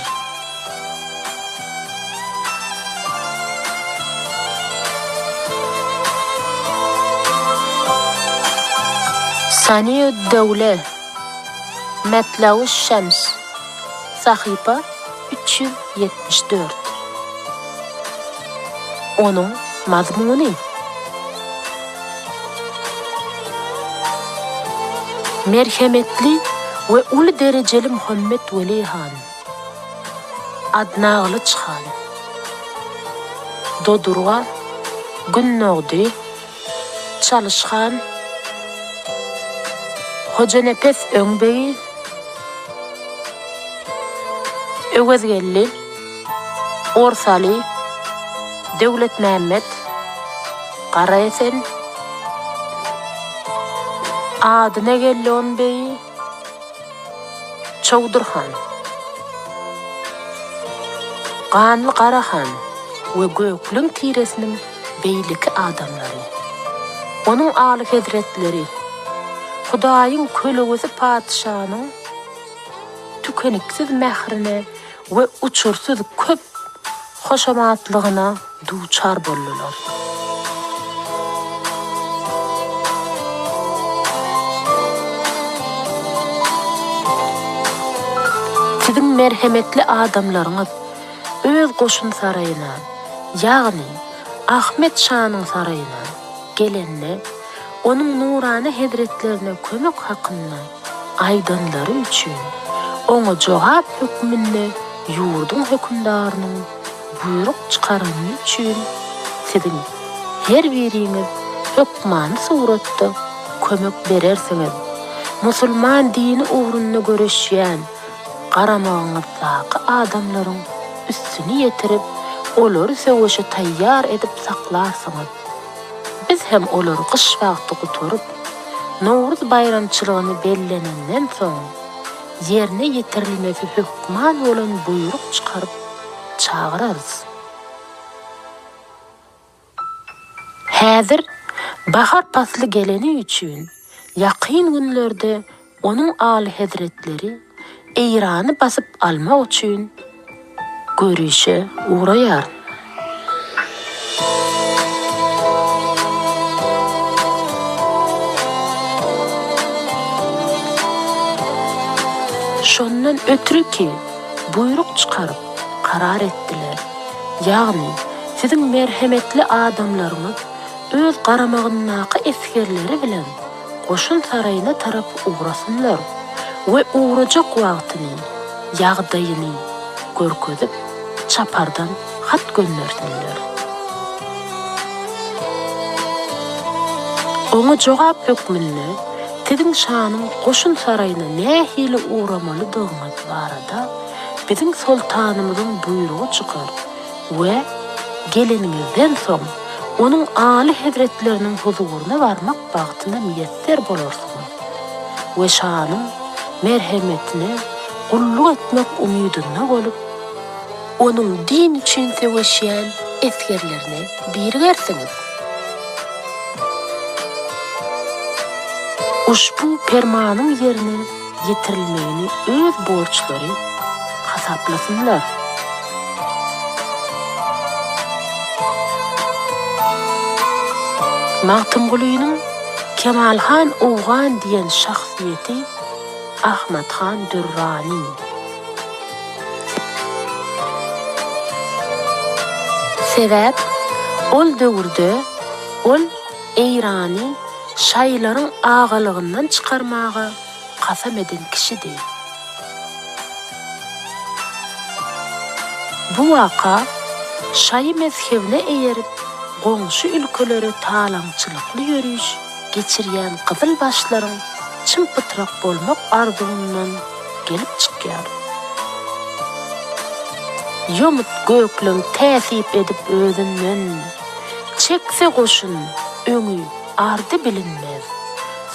S1: Saniýud-döwle, Metlauş-şems, sahypa 374. Onuň mazmuny. Merhemetli we uly derejeli Muhammet Weli han, Adnagylyç han, Dodurga, Gündogdy, Çalyş han, Hojanepes öň begi, Öwezgeldi, Orsaly, Döwletmämmet, Garaesen, Adyna geldi on beýi, Çowdur han, Ganly Gara han we gökleň tiresiniň beýleki adamlary. Onuň alyhezretleri, Hudaýyň kölegesi patyşanyň tükeniksiz mährine we uçursyz köp hoşamatlygyna duçar boldular. Siziň merhemetli adamlaryňyz öz goşun saraýyna, ýagny Ahmet şanyň saraýyna gelende, Onuň nurana hezretlerine kömek hakynda aýdanlary üçin, oňa jogap hökmünde ýurduň hökümdarynyň buýruk çykarany üçin siziň her biriňiz hökmany suratda kömek berersiňiz. Musulman dini ugrunda göreşýän garamagyňyzdaky adamlaryň üstüni ýetirip, olary söweşe taýýar edip saklarsyňyz. Biz hem olary gyş wagty gutaryp, Nowruz baýramçylygyny bellenenden soň, ýerine ýetirilmesi hökman bolan buýruk çykaryp çagyrarys. Häzir bahar pasly geleni üçin, ýakyn günlerde Onuň Alyhezretleri Eýrany basyp almak üçin görüşe ugraýar. Şondan ötri ki, buýruk çykaryp, karar etdiler. Ýagny, siziň merhemetli adamlaryňyz öz garamagyndaky esgerleri bilen goşun saraýyna tarap ugrasynlar we ugrajak wagtyny, ýagdaýyny görkezip, çapardan hat göndersinler. Oňa jogap hökmünde siziň şanyň goşun saraýyna nähili ugramalydygyňyz barada biziň soltanymyzyň buýrugy çykar we geleniňizden soň onuň aly hezretleriniň huzuryna barmak bagtyna miýesser bolarsyňyz we şanyň merhemetine gulluk etmek umydynda bolup, onuň din üçin söweşýän esgerlerine birigersiňiz. Uşbu permanyň ýerine ýetirilmegini öz borçlary hasaplasynlar. Magtymgulynyň Kemalhan Owgan diýen şahsyýeti Ahmathan Dürrany. Sebäp ol döwürde ol Eýrany şaýylaryň agalygyndan çykarmaga kasam eden kişidi. Bu waka şaýy mezhebine eýerip goňşy ülkelere talaňçylykly ýöriş geçirýän gyzylbaşlaryň çym-pytrak bolmak arzuwyndan gelip çykýar. Ýomut gökleň täsip edip özünden, Çekse goşun, öňi, ardy bilinmez.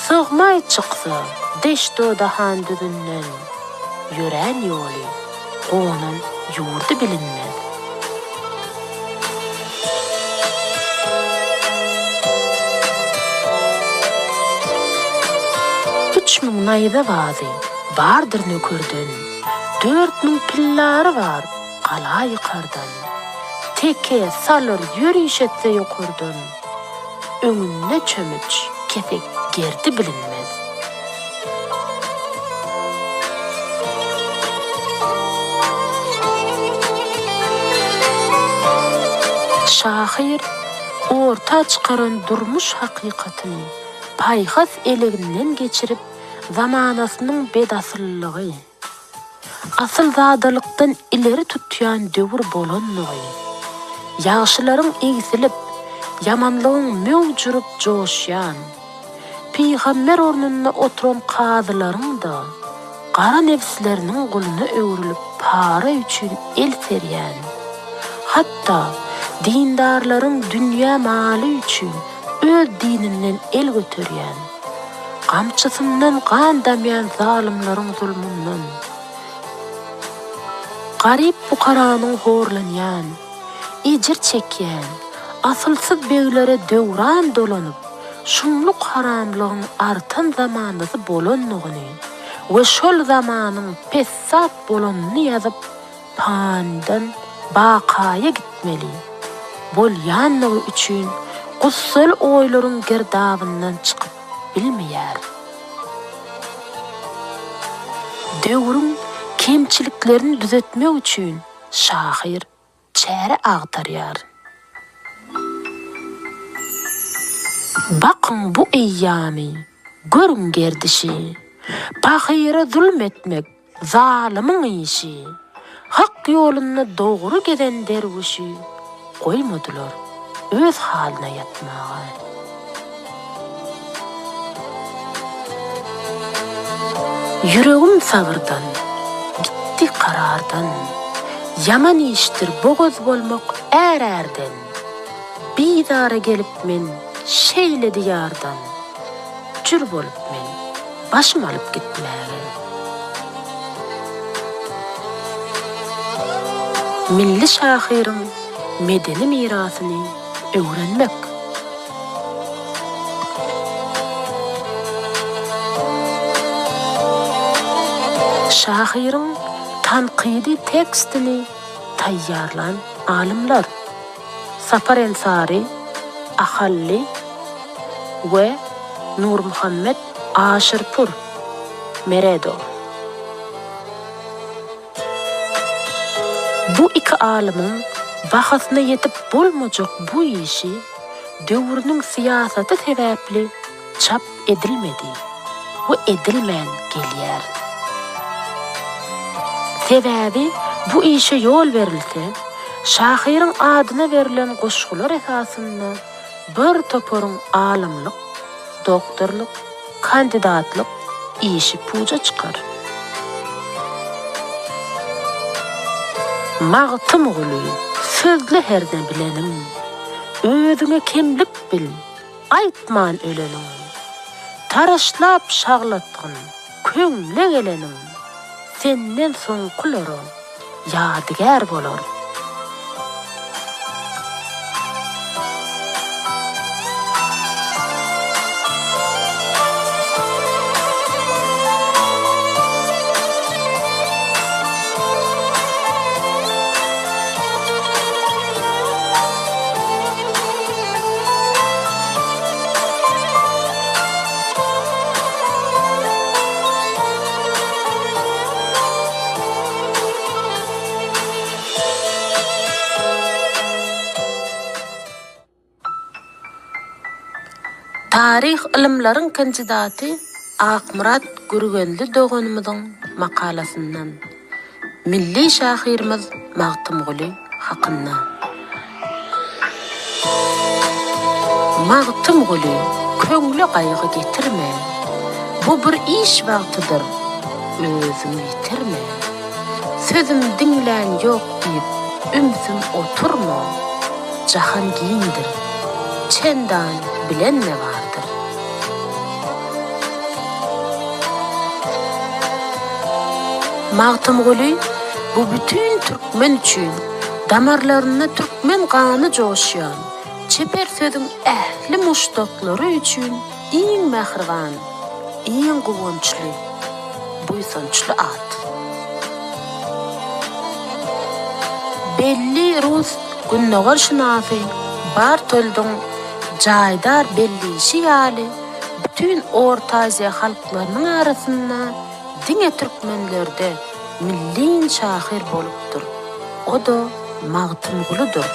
S1: Sygmaý çyksa Deşt-o-Dahan düzünden, Ýörän ýoly, gonan ýurdy bilinmez. 3000 naýzabazy bardyr nökerden, 4000 pillary bar gala ýykardan. Teke, salyr ýöriş etse ýokardan, Öňünde çömüç, kesek gerdi bilinmez. Şahyr orta çykaran durmuş hakykatyny paýhas eleginden geçirip, zamanasynyň bedasyllygy, Asylzadalykdan ileri tutýan döwür bolanlygy, ýagşylaryň egsilip, ýamanlygyň möwj urup joşýan, pygamber ornunda oturan kazylaryň-da gara nebsleriniň guluna öwrülip para üçin el serýän, hatda dindarlaryň dünýä maly üçin öz dininden el göterýän, Gamçysyndan gan damýan zalymlaryň zulmundan, Garyp-pukaranyň horlanýan, ejir çekýän, asylsyz beglere döwran dolanyp, şumluk haramlygyň artan zamanasy bolandygyny we şol zamanyň pessat bolanyny ýazyp, panydan bakaýa gitmeli bolýanlygy üçin gussaly oýlaryň girdabyndan çykyp bilmeýär. Döwrüň kemçiliklerini düzetmek üçin şahyr çäre agtarýar. Bakyň bu eýýamy, görüň gerdişi, Pahyra zulum etmek zalymyň işi. Hak ýolunda dogry gezen derwüşi goýmadylar öz halyna ýatmaga. Ýüregim sabyrdan, gitdi karardan, Ýaman işdir bogaz bolmak är-ärden. Bizara gelip men şeýle diýardan, Jür bolup men başym alyp gitmäge. Milli şahyryň medeni mirasyny öwrenmek. Şahyryň tankydy tekstini taýýarlan alymlar. Sapar Ensary, Ahally we Nurmuhammet Aşyrpur, Meredow. Bu iki alymyň bahasyna ýetip bolmajak bu işi döwrüniň syýasaty sebäpli çap edilmedi we edilmän gelýär. Sebäbi bu işe ýol berilse, şahyryň adyna berlen goşgular esasynda bir toparyň alymlyk, doktorlyk, kandidatlyk işi puja çykar. Magtymguly, sözle herne bileniň, Özüňe kemlik bil, Aýtman öleniň, Taraşlap şaglatgyn köňle geleniň, Senden soňkulara ýadygär bolar. Taryh ylymlaryň kandidaty Akmyrat Gürgenli doganymyzyň makalasyndan. Milli şahyrymyz Magtymguly hakynda. Magtymguly, köňle gaýgy getirme, Bu bir iş wagtydyr, özüňi ýitirme. Sözüm diňlän ýok diýip, ümsüm oturma, Jahan giňdir, çendan bilen-de bardyr. Magtymguly bu bütin türkmen üçin damarlarynda türkmen gany joşýan, çeper sözüň ähli muşdaklary üçin iň mähriban, iň guwançly, buýsançly at. Belli rus gündogarşynasy Bartoldyň jaýdar belleýşi ýaly, bütin Orta Aziýa halklarynyň arasynda diňe türkmenlerde millin şahyr bolupdyr, o-da Magtymguludyr.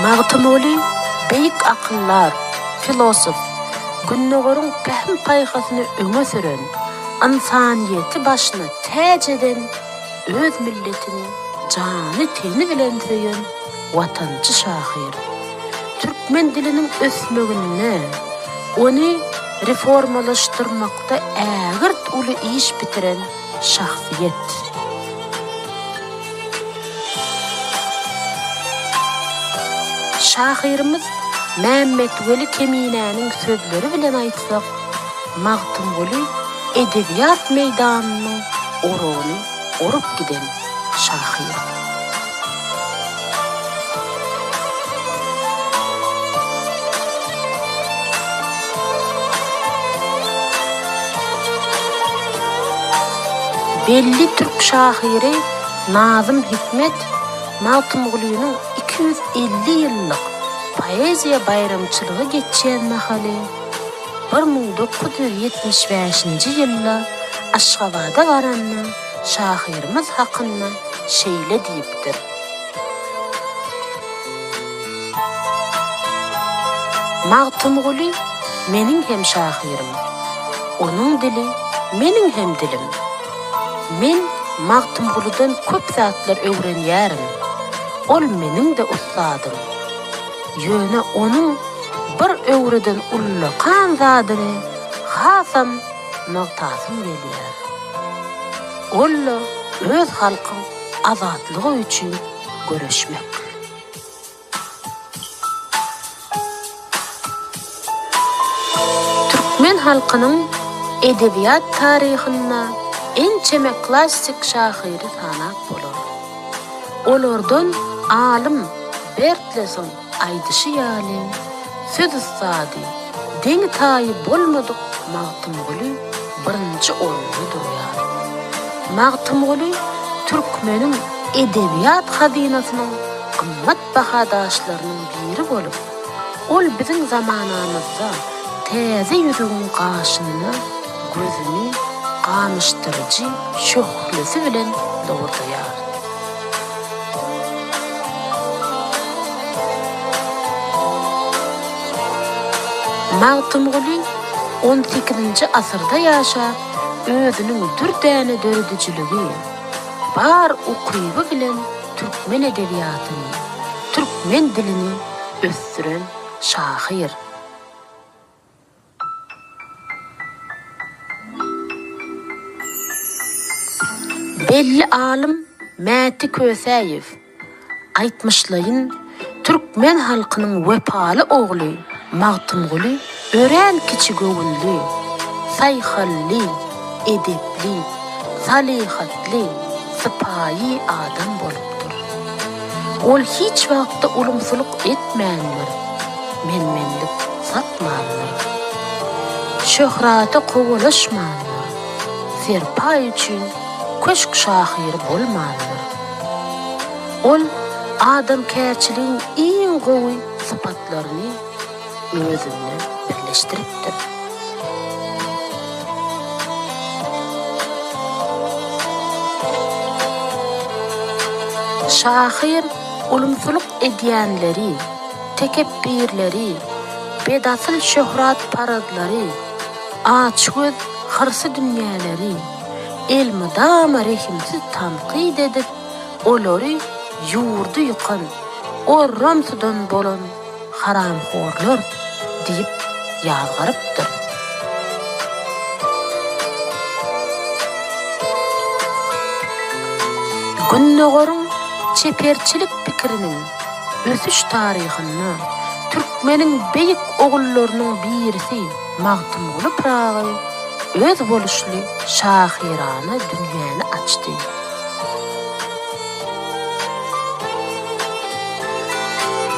S1: Magtymguly beýik akyldar, filosof, Gündogaryň pähim-paýhasyny öňe süren, ynsanyýeti başyna täç eden, öz milletini jany-teni bilen söýen watançy şahyr. Türkmen diliniň ösmeginde, ony reformalaşdyrmakda ägirt uly iş bitiren şahsyýet. Şahyrymyz Mämmetweli Keminäniň sözleri bilen aýtsak, Magtymguly edebiýat meýdanynyň oragyny orup giden şahyr. Belli türk şahyry Nazym Hikmet Magtymgulynyň 250 ýyllyk poeziýa Aşgabada baranda şahyrymyz hakynda şeýle diýipdir. Magtymguly meniň hem şahyrym. Onuň dili meniň hem dilim. Men Magtymguludan köp zatlar öwrenýärin. Ol meniň-de ussadym. Ýöne onuň bir öwreden ullakan zadyny hasam nygtasym gelýär. Ol-da öz halkyň azatlygy üçin göreşmek. Türkmen halkynyň edebiýat taryhynda ençeme klassyk şahyry sanap bolar. Olardan alym Bertlesiň aýdyşy ýaly, söz ussady, deňi-taýy bolmadyk Magtymguly birinji orunda durýar. Magtymguly türkmeniň edebiýat hazynasynyň gymmat baha daşlarynyň biri bolup, ol biziň zamanamyzda täze ýüzügiň gaşynda gözüni gamyşdyryjy şöhlesi bilen lowurdaýar. Magtymguly on sekizinji asyrda ýaşap, özüniň dürdäne döredijiligi, bar ukyby bilen türkmen edebiýatyny, türkmen dilini ösdüren şahyr. Belli alym Mäti Kösäýew aýtmyşlaýyn, türkmen halkynyň wepaly ogly Magtymguly örän kiçigöwünli, saýhally, edepli, salyhatly, sypaýy adam bolupdyr. Ol hiç wagtda ulumsylyk etmändir, men-menlik satmandyr. Şöhrata kowalaşmandyr, serpaý üçin köşk şahyry bolmandyr. Ol adamkärçiligiň iň gowy sypatlaryny özünde birleşdiripdir. Şahyr ulumsylyk edýänleri, tekepbirleri, bedasyl şöhratparazlary, açgöz hyrsydünýäleri elmydama rehimsiz tankyt edip, olary ýurdy ýykan, orramsydan bolan haramhorlar diýip ýazgarypdyr. Gündogaryň çeperçilik pikiriniň ösüş taryhynda türkmeniň beýik ogullarynyň birisi Magtymguly Pyragy özboluşly şahyrana dünýäni açdy.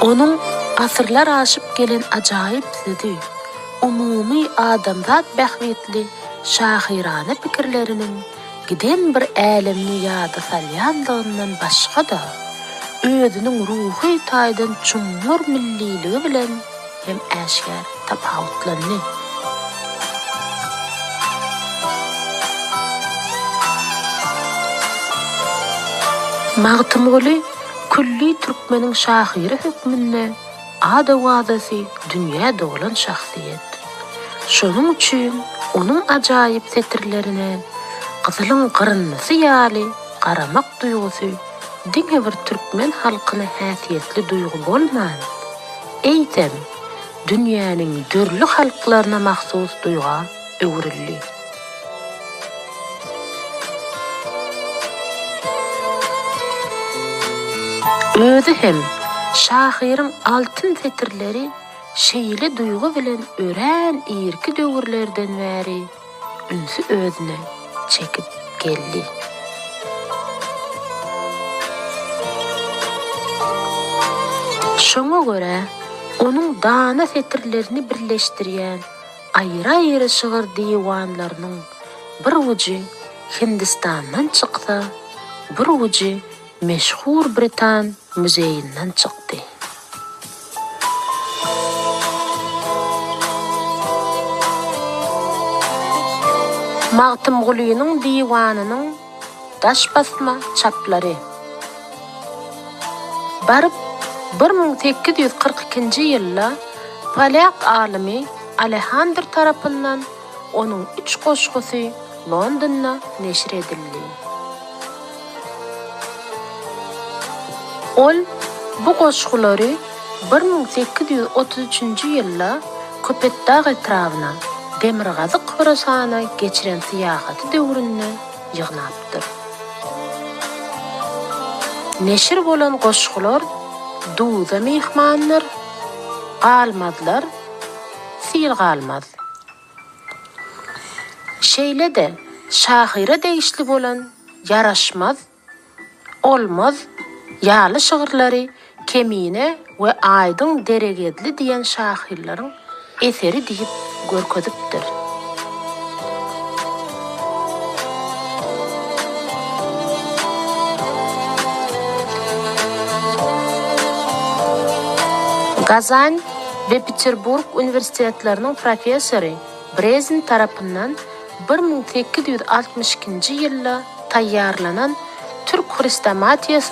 S1: Onuň asyrlar aşyp gelen ajaýyp sözi, umumy adamzat bähbitli şahyrana pikirleriniň giden bir älemini ýada salýandygyndan başga-da, özüniň ruhy taýdan çuňňur milliligi bilen hem äşgär tapawutlandy. Magtymguly külli türkmeniň şahyry hökmünde ad-owazasy dünýä dolan şahsyýet. Şonuň üçin onuň ajaýyp setirlerine gyzylyň gyryndysy ýaly garamak duýgusy diňe bir türkmen halkyna häsiýetli duýgy bolman, eýsem, dünýäniň dürli halklaryna mahsus duýga öwrüldi. Özi hem şahyryň altyn setirleri şeýle duýgy bilen örän irki döwürlerden bäri ünsi özüne çekip geldi. Şoňa görä, onuň dana setirlerini birleşdirýän aýry-aýry şygyr diwanlarynyň bir ujy Hindistandan çyksa, bir ujy meşhur britan muzeýinden çykdy. Magtymgulynyň diwanynyň daş basma çaplary. Baryp, 1842-nji ýylda polýak alymy Alehandr tarapyndan onuň üç goşgusy Londonda neşir edildi. Ol bu goşgulary 1833-nji ýylda Köpetdag etrabyna, Demirgazyk Horasana geçiren syýahaty döwründe ýygnapdyr. Neşir bolan goşgular Duza myhmandyr, Galmazlar, Sil galmaz. Şeýle-de, şahyra degişli bolan Ýaraşmaz, Olmaz ýaly şygyrlary Kemine we Aýdyň Deregedli diýen şahyrlaryň eseri diýip görkezipdir. Gazan we Peterburg uniwersitetleriniň professory Brezin tarapyndan 1862-nji ýylda taýýarlanan Türk hrestomatiýasy.